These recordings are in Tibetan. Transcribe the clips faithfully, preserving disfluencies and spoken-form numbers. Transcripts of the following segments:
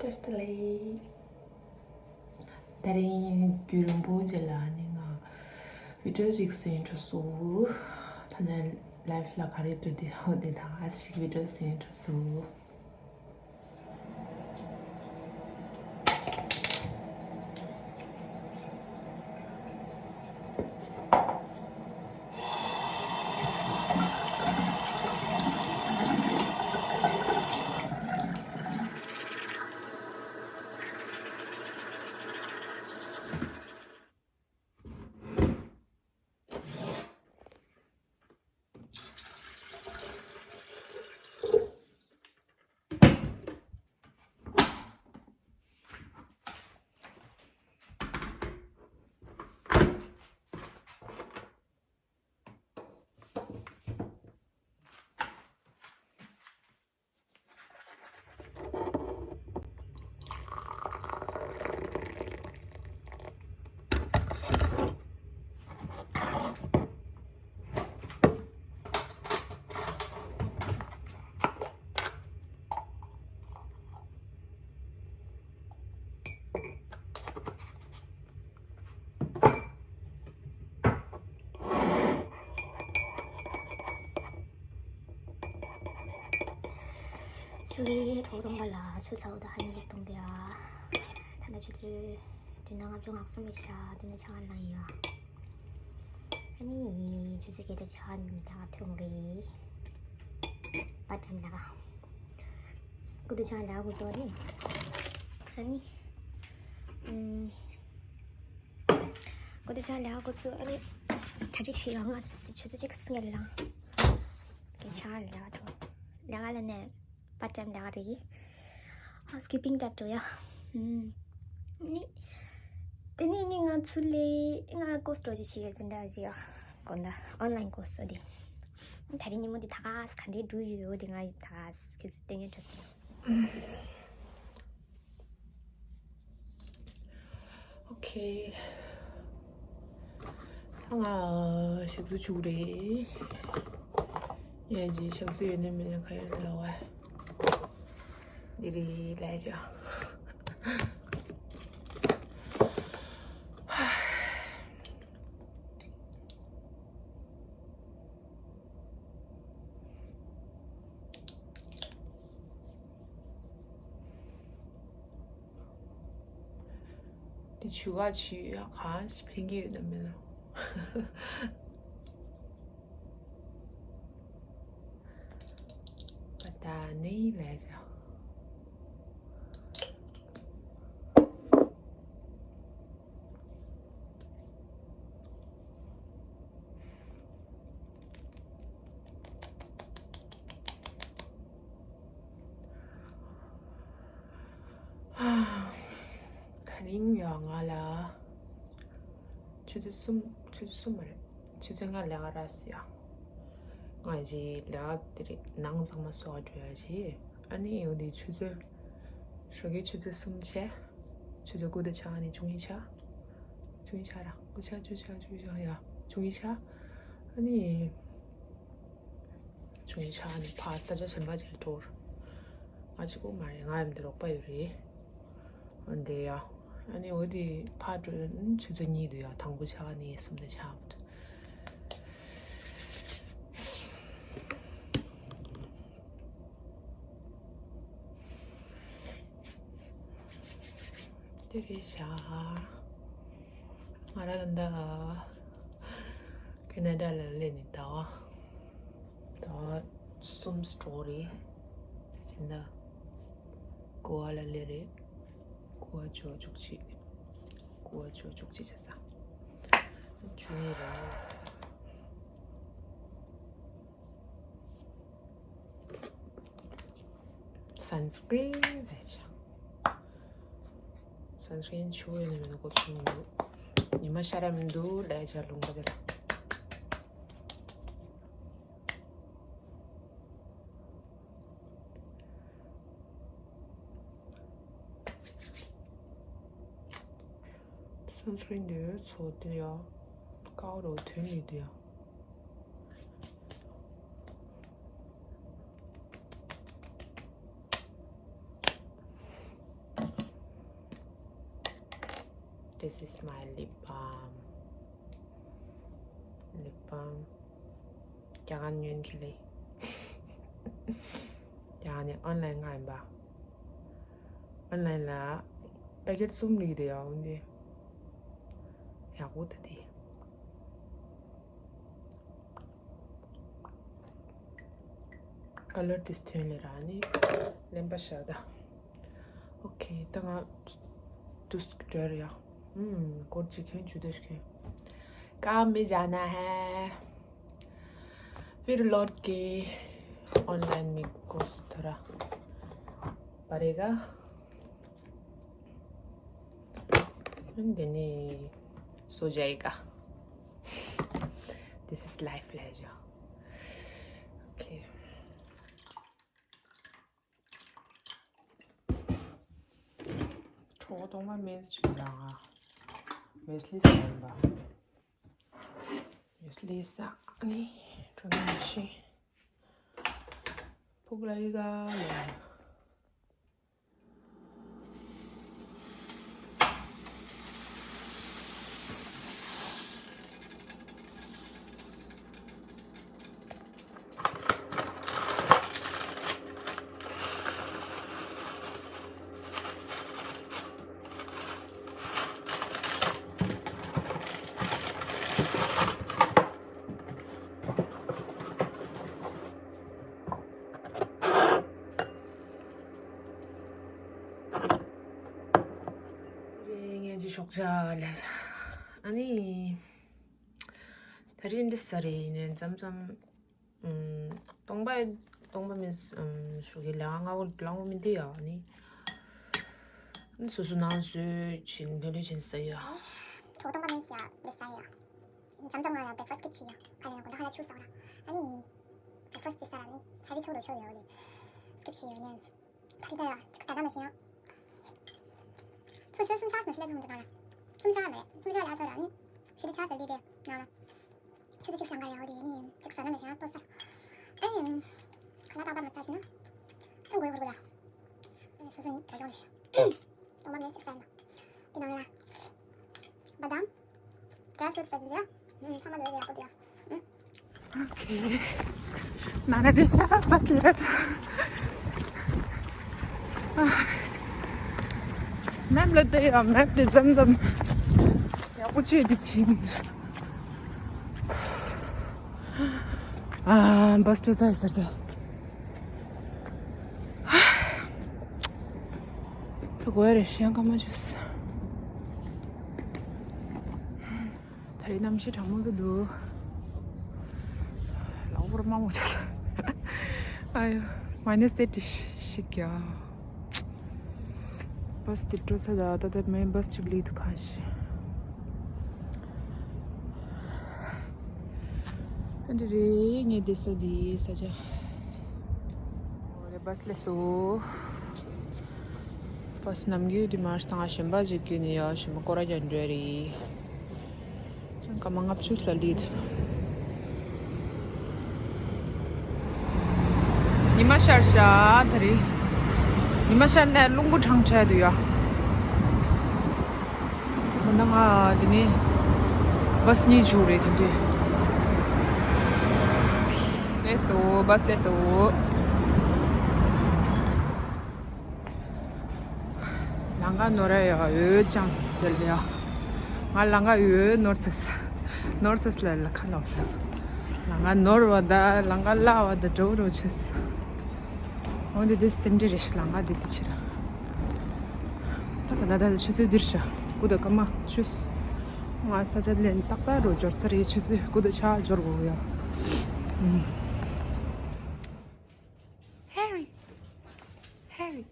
བཀྲ་ཤིས་བདེ་ལེགས། དེ་རིང་རྒྱུན་རིང་པོ་རྗེས་ལ་ནི་ང་བི་ཌིའོ་ཅིག་བཟོས་འགྲོ་སོང་། ད་ནི་ལའིབ་ལ་ག་རེ་འགྲོ་དུས་ཧོ་དེ་དང་ཨ་ཅིག་བི་ཌིའོ་བཟོས་འགྲོ་སོང་། ཆུ་ཚོད་དྲུག་སྟོང་པ་ལ་ཆུ་ཚ་བོ་དང་ཧ་ནི་ཅིག་གཏོང་པ་ཡ། ད་ནི་ཆུ་ཚོད་བདུན་ནང་ལྔ་བཅུ་ང་གསུམ་རེད་ཤག་དེ་ནས་ཆང་ལ་ཡ། ཨ་ནི་ཆུ་ཚོད་བརྒྱད་དང་ཕྱེད་ཀ་ནས་ད་ཐོན་རེད། པར་ཊའིམ་ལ་ག་སྐུ་དུ་ཆང་ལ་གོ་ཏོ་རེད། ཨ་ནི་ཨུམ། སྐུ་དུ་ཆང་ལ་གོ་ཚོ་ཨ་ནི་གྲ་སྒྲིག་བྱེད་ཡོང་ང་ཆུ་ཚོད་གཅིག་སྔོན་ལ་གི་ཆང་ལ་འགྲོ་ལ་ག་ལ་ནས། པར་ཊའིམ་ལས་ཀ་རེད། ཧའུ་སི་ཀིབ་པིང་ལྟར་དུ་ཡ། ཨུམ། ནི། དེ་ནས་ནི་ང་ཚོ་ལས་ང་ཀོར་སི་འགྲོ་རྒྱུ་བྱེད་ཡོད་ཙི་འདྲ་ཞིག་ཡ། དགོངས་དག་ཨོན་ལའིན་ཀོར་སི་དེ། ད་རིང་ཉིན་མོ་འདི་ད་ག་ག་འདྲའི་འགྲོ་ཡོད་དེ་ང་ད་ག་ཁྱེད་ཚོ་སྟོན་ཡོད་འགྲོ་སོང་། ཨོ་ཁེ། ད་ང་ཞག་རྩི་བྱུག་རེད། ཡ་ཇི་ཞག་རྩི་ཡོད་ནི་མིན་ནི་ག་ཡོད་ལ་བ། འདི་རེད་ལས་བྱ། འདི་ཆུ་ཁ་ཆུ་ཡ་གང་ཞིག་ཕན་གྱི་ཡོད་ན་མེད་ན། ད་ནི་ལས་བྱ། ད་རིང་ཡང་ང་ལ་ཆུ་ཚོད་གསུམ། ཆུ་ཚོད་གསུམ་མ་རེད། ཆུ་ཚོད་ལྔ་ལས་ཀ་རག་སོང་ཡ། ང་ཅི་ལས་ཀ་དེ་རིང་ནང་ཚང་མ་གསོ་བ་འགྲོ་ཡ་ཅི། ཨ་ནི་ཡོང་དེ་ཆུ་ཚོད་ཞོགས་ཀའི་ཆུ་ཚོད་གསུམ་བྱས། ཆུ་ཚོད་དགུ་དང་ཕྱེད་ཀ་ནས་བཅུ་གཉིས་ཆགས། བཅུ་གཉིས་ཆགས་ར། དགུ་ཆགས་བཅུ་ཆགས་བཅུ་ཆགས་ཡ། བཅུ་གཉིས་ཆགས། ཨ་ནི། བཅུ་གཉིས་ཆགས་ནས་ཕར་ས་ཆ་གཞན་པ་ཅིག་ལ་འགྲོ། ང་གཅིག་པོ་མ་རེད། ང་ཡང་འདི་རོགས་པ་ཡོད་རེད། འོན་ཏེ་ཡ། ཨ་ནི་འོ་དེ་ཕར་འགྲོ་ཆུ་ཚོད་གཉིས་འདུག་ཡ། དང་པོ་ཆགས་ནས་གསུམ་དང་ཆགས་པ་འདུག་དེ་རེད་ཤག་ང་རང་ད་ལྟ་ཁེ་ན་ཌ་ལ་སླེབས་ནས་ད་བ། ད་བ་གསུམ་འགྲོ་རེད། སྤྱི་ཟླ་དགུ་པ་ལ་སླེབས་རེད། དགུ་པ་བཅུ་བཅུ་གཅིག་དགུ་པ་བཅུ་བཅུ་གཅིག་བྱས་ཙང་། བཅུ་གཉིས་རེད། སན་སི་ཀྲིན་བྱས་ཆ། སན་སི་ཀྲིན་ཆུ་ཡོད་ན་མེད་ན་གོ་ཚོད་མི་འདུག་ཉི་མ་ཤར་ར་མི་འདུག་ལས་བྱ་ལུང་པ་དེ་ལ། སན་སི་ཀྲིན་དེ་ཚོ་དེ་ཡ་ཀའོ་རོ་དོན་མི་འདུག་ཡ། This is my lip balm. Lip balm. རྒྱ་གར་ཉོས་ཁི་ལེ། རྒྱ་གར་ནས་ཨོན་ལན་ང་ཡིན་པ། ཨོན་ལན་ལ་པེ་ཀེཊ་གསུམ་ལས་དེ་ཡང་འདི་ཡག་པོ་ད་དེ། ཀ་ལར་དེ་སྟོན་ལེ་ར་ནི་ལེན་པ་ཤ་ད། ཨོ་ཁེ། ད་ང་དུས་འགྲོ་ཡ། ཨུམ། སྐོར་གཅིག་ཁྱོད་ཇུ་དེ་ཤ་ཁྱོད། काम में जाना है। फिर लौट के ऑनलाइन में कोर्स थोड़ा पड़ेगा। देने सो जाएगा। This is life, ले जाओ। ओके। ཁྲོ་གཏོང་མ་མེད་ཅིག་ལ། ཝེ་སི་ལི་ས་ཡིན་པ། ཝེ་སི་ལི་ས་ནི་ཁྲོ་ན་ཤི། ཕུག་ལ་ཡི་ག་ལ། རེད། ངས་ཅི་ཤོག་ཇ་ལ། ཨ་ནི། ད་རིང་འདི་ས་རེད། ཡིན་ནའི་མཚམས་མཚམས། ཨུམ། སྟོང་པ་སྟོང་པ་མིན། ཨུམ། ཞུ་གི་ལ་ང་ལ་ངོ་མི་འདི་ཡ་ནི། སོ་སོ་ནང་བཟོས་བྱིན་ལྷོད་ལྷོད་བྱིན་ཟ་ཡ། ཁྲོ་སྟོང་པ་མིན་ཟ་ཡ་འདི་ཟ་ཡ། མཚམས་མཚམས་ང་ཡ་བྷེག་ཕ་སི་ཊི་སྐིབ་བྱེད་ཡ། ཁ་ལེ་ན་དགོང་དག་ཁ་ལ་ཆུ་ཟ་བ་ར། ཨ་ནི། བྷེག་ཕ་སི་ཊི་ཟ་ར་ནི་ཧེ་བི་ཆོ་རོ་ཆོ་ཡ་བ་ལེ། སྐིབ་བྱེད་ཡ་ནི། ད་རི་ད་ཡ་ཅིག་ཟ་ད་མ་བྱེད་ཡ། ཚོ་ཁྱོད་སུམ་ཆ་མ་ཤི་ལེ་ཐོང་འདི་ག་ལ། སུམ་ཆ་མེད། སུམ་ཆ་ལ་ཟ་ར་ནི། ཤི་ལི་ཆ་ཟ་ལི་དེ་ན་ལ། ཆུ་ཚོད་གཅིག་ལང་ག་ཡོད་དེ་ནི་ཅིག་ཟ་ན་མི་ཤ་ཏོ་ས། ཨེ། ཁ་ལག་རྟག་པར་མ་ཟ་ཞིག་ན། ཨེ་འགོས་འགོར་གོ་ལ། ཨེ་སོ་སོ་ནི་ད་ཡོང་ནི་ཤ། ཏོ་མ་མེད་ཅིག་ཟ་ན། དེ་ནང་ལ། བ་དམ། ཌ་རའི་ཕུ་རུ་ཊི་ཟ་ཞིག་ཟ། ཨེ་ཚང་མ་ལོས་ཡག་པོ་དེ་ཡ། ཨེ། Okay. Nana de sha baslet. Map le de ya, map de zam zam. Ya kuchi di chin. Ah, bus to sai sar da. To go re shan kama jus. ད་རེས་གནམ་གཤིས་གྲང་མོ་གི་འདུག་ལག་པར་མང་མོ་ཆགས། ཨ་ཡོ། མ་ནེ་སྟེ་ཏི་ཤིག་ཡ། བ་སི་དེ་འགྲོ་ཚར་ད། ད་ད་མེ་བ་སི་ཅིག་ལི་དུ་ཁ་ཤི། ཨ་འདི་རེད། ངས་བསྡད་ས་འདི་ས་ཆ། འོ་རེད། བ་སི་སླེབས་སོང་། བ་སི་ནམ་རྒྱུན་འདི་མར་བཏང་། གཞན་པ་ཅིག་རྒྱུན་ནས་ཡོད། གཞན་པ་སྐོར་ར་རྒྱག་འགྲོ་ཡ་རེད། སྐར་མ་ལྔ་བཅུ་ལ་སླེབས། ཉི་མ་ཤར་ཤག་ད་རེས། ཉི་མ་ཤར་ནས་རླུང་བུ་གྲང་འཕྲད་འདུག་ཡ། ད་ལྟ་ང་འདི་ནས་བ་སི་གཉིས་མཇུག་རེད་ད་དུས། སླེབས་སོང་། བ་སི་སླེབས་སོང་། ལང་ཀ་ནོར་ཡ་ཡོད་ཅང་སི་དེ་ལ་ཡ། ང་ལང་ཀ་ཡོད་ནོར་ཚེས། ནོར་ཚེས་ལ་ལ་ཁ་ལོག་ད། ལང་ཀ་ནོར་བ་ད་ལང་ཀ་ལ་བ་ད་འགྲོ་འགྲོ་ཆེས། འོན་ཏེ་དེ་སེམས་ཁྲལ་རེ་ཞིག་ལང་ཀ་དེ་དེ་ཕྱིར། ད་ད་ད་ད་ཆུ་ཚོད་འདིར་ཤ་སྐུ་ད་སྐར་མ་ཤུས། ང་ས་ཆ་ལེན་ཏག་ཏག་རུ་འབྱོར་ས་རེད། ཆུ་ཚོད་སྐུ་ད་ཆ་འབྱོར་དགོས་ཡ། Harry, Harry.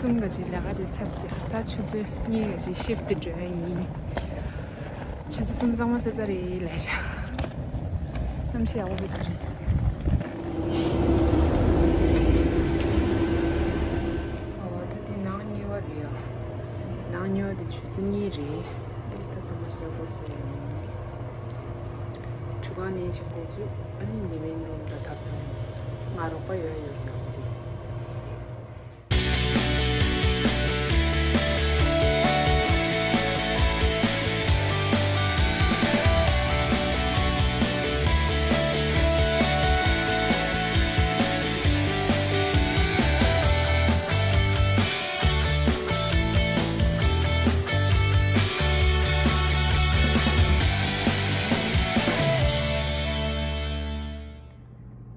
གསུམ་ག་ཅིག་ལས་ཀ་དེ་ཚར་སོང་། ད་ཆུ་ཚོད་གཉིས་ག་ཅིག་ཤིཕ་ཊི་འགྲོ་ཡ་ཡིན། ཆུ་ཚོད་གསུམ་གཙང་མ་ཟེར་ས་རེད་ལས་བྱ། གནམ་གཤིས་ཡག་པོ་འདུག་རེད། ཨོ་ད་དེ་ནང་གཉིས་པ་རེད་ཡ། ནང་གཉིས་པ་དེ་ཆུ་ཚོད་གཉིས་རེད། ད་ཚང་མ་བཟོས་འགོ་ཚུགས་ཡ་ཡིན། ཁྲུས་ཁང་ནས་ཕྱིན་འགོ་ཚུགས། ཨ་ནི་ལི་ཝིང་རུམ་དང་ཐབ་ཚང་ཡིན་སོང་། ང་རོགས་པ་ཡོད་ཡོད་ཡོད་དེ།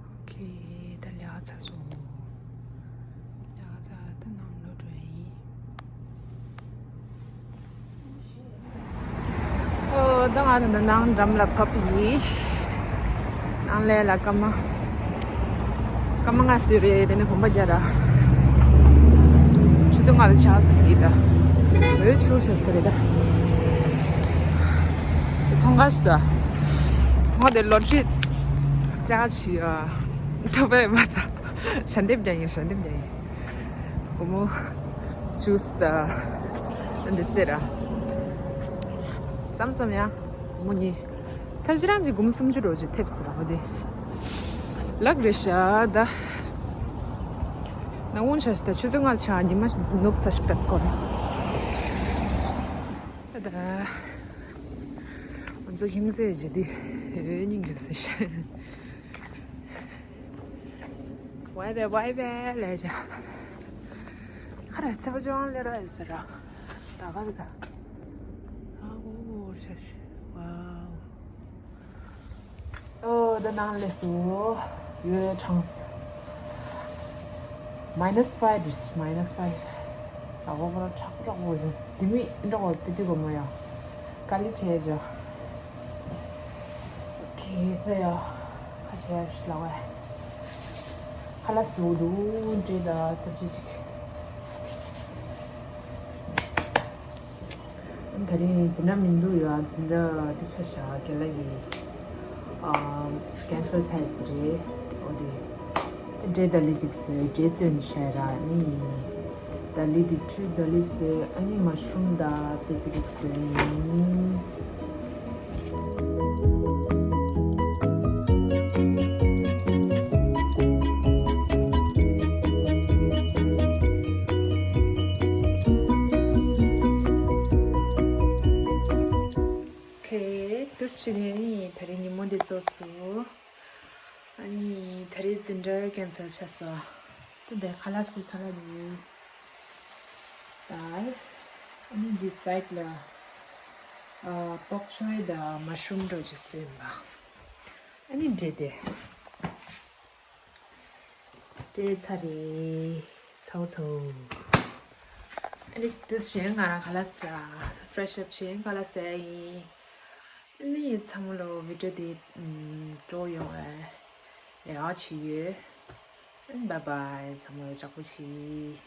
ཨོ་ཁེ། ད་ལས་ཀ་ཚར་སོང་། ལས་ཀ་ཚར། ད་ནང་ལོག་འགྲོ་ཡ་ཡིན། ཨོ་ད་ང་ད་ནང་འགྲམ་ལ་བབས་ཡིན། ནང་ལས་ལ་སྐར་མ། སྐར་མ་ལྔ་ཙམ་རེད། དེ་ནས་གོམ་པ་རྒྱག་ར། ཆུ་ཚོད་ལྔ་ལ་ཆགས་ཟིན་གྱི་ད། འོད་ཆུ་ཆགས་ཟིན་རེད་ད། ཚོང་ཁང་ཞིག་ད། ཚོང་ཁང་དེ་ལོ་ཊ་རི་རྩེ་ག་ཆུ་ཡ། ཐོབ་པའི་མ་ད། ཞལ་འདེབས་རྒྱག་ཡིན། ཞལ་འདེབས་རྒྱག་ཡིན། སྒོར་མོ་ཆུ་ཙམ་ད། འདི་རྩེ་ར། ཙམ་ཙམ་ཡ། སྒོར་མོ་གཉིས། ཚར་གཅིག་རང་གཅིག་སྒོར་མོ་སུམ་ཅུ་རོ་གཅིག་ཐེབས་ཟེར་བ་དེ། ལག་རེ་ཤ་ད། ན་འུན་ཆ་ཤི་ད་ཆུ་ཚོད་ལྔ་ཆ་ཉི་མ་ནུབ་ཚ་ཤི་པད་ཀོ་རེ། ད། ང་ཚོ་ཁྱིམ་མཚེས་ཀྱི་དེ་སྙིང་རྗེ་ཟེར་ཤི། ཝའི་ཝའི་ཝའི་ཝའི་ལས་བྱ། ཁ་ར་ཚེ་བ་ཅོང་ལེ་ར་ཡོད་ཟེར་ར། ད་ག་ད། ཨ་ཧོ་ཧོ་ཤ་ཤ། ཝའོ། ཨོ་ད་ནང་ལས་སུ་ཡོད་གྲངས། མའི་ནས་ཕའིབ་རེད། མའི་ནས་ཕའིབ། ད་ཧོ་ཧོ་ར་དྲག་པོ་དྲག་པོ་ཟེར། དེ་མི་འདྲ་བ་པི་ཏི་གོ་མོ་ཡ། དཀའ་ལས་བྱས་བྱ། ཨོ་ཁེ་ད་ཡ། ཁ་ཆེ་ཡ་ཤི་ལ་བས། ཁ་ལག་བཟོ་འདུག་འབྲས་དང་སབ་ཇི་ཞིག་ད་རིང་འཛིན་གྲྭ་མི་འདུག་ཡ། འཛིན་གྲྭ་འདི་ཆ་བཞག་རྒན་ལགས་ཀྱིས་ཨ་ཀན་སལ་བྱས་ཟེར་རེད། འོ་དེ། འབྲས་དང་ལི་ཅིག་བཟོས། འབྲས་བཙོས་ནས་བྱས་ར་ནི། ད་ལི་དེ་ཁྲུས་ད་ལི་བཟོས། ཨ་ནི་མ་ཤ་རུམ་དང་པི་ཙི་ཅིག་བཟོས་ཡིན། ཁེ་དུས་ཕྱི་ནས་ནི་ད་རིང་ཉིན་མོ་འདི་རྫོགས་སོང་། ཨ་ནི་ད་རེས་འཛིན་གྲྭ་ཀན་སལ་ཆགས་སོང་། ད་འདི་ཁ་ལག་བཟོས་ཚར་ལ་ཡོད། ད་ཨ་ནི་འདི་སའིཌ་ལ་ཨ་པོག་ཆོའི་དང་མ་ཤ་རུམ་འདྲ་བོ་ཅིག་བཟོས་ཡིན་པ། ཨ་ནི་འབྲས་དེ། འབྲས་ཚར་རེད། ཚའོ་ཚའོ། ཨ་ནི་དུས་གཞན་ང་རང་ཁ་ལག་ཟ། ཕེ་རེ་ཤི་ཨབ་བྱས་ཁ་ལག་ཟ་ཡིན། ཨ་ནི་ཚང་མ་ལོ་བི་ཌི་ཡོ་འདི་ཨམ་སྤྲོ་ཡོང་བའི་ལས་ཀ་བྱེད་ཡོད། ཨ་ནི་བཱའི་བཱའི། ཚང་མ་ལོ་ཅག་པོ་བྱེད།